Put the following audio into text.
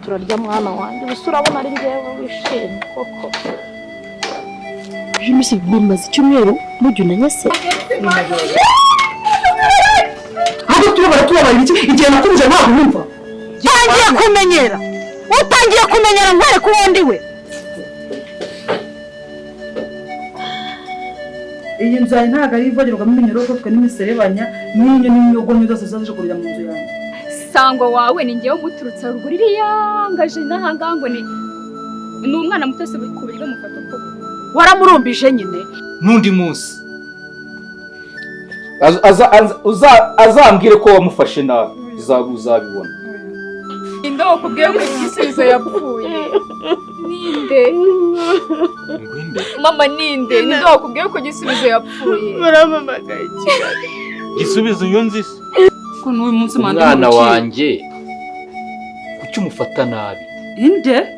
Turarya mwana wanjye. Ubu se urabona ari njyewe wishimye koko? Iminsi bimaze icyumweru mujya unanye se? Ahubwo turabara tubabara iki igihe nakubuje ntabwo wumva. Utangiye kumenyera, utangiye kumenyera, nkwereke uwo ndi we. Iyi nzu yawe ntabwo ari ivogerwamo iminyorogoto n'imiserebanya n'inyo n'inyogonyo zose ziza zije kurira mu nzu yanjye. Sangwa wawe ni ngewe umuturutse haruguru iriya ngaje n'ahangaha ngo ni umwana muto se ku buryo mufata ukuboko? Waramurumbije nyine. N'undi munsi Azambwire ko wamufashe nabi, uzabibona. Ninde wakubwiye ko Igisubizo yapfuye? Ninde? Ngwinde. Mama, ninde wakubwiye ko Igisubizo yapfuye? Muramamagaye i Kigali. Gisubizo iyo nzi se? Ko n'uyu munsi manda Umwana wanjye kuki umufata nabi? Inde?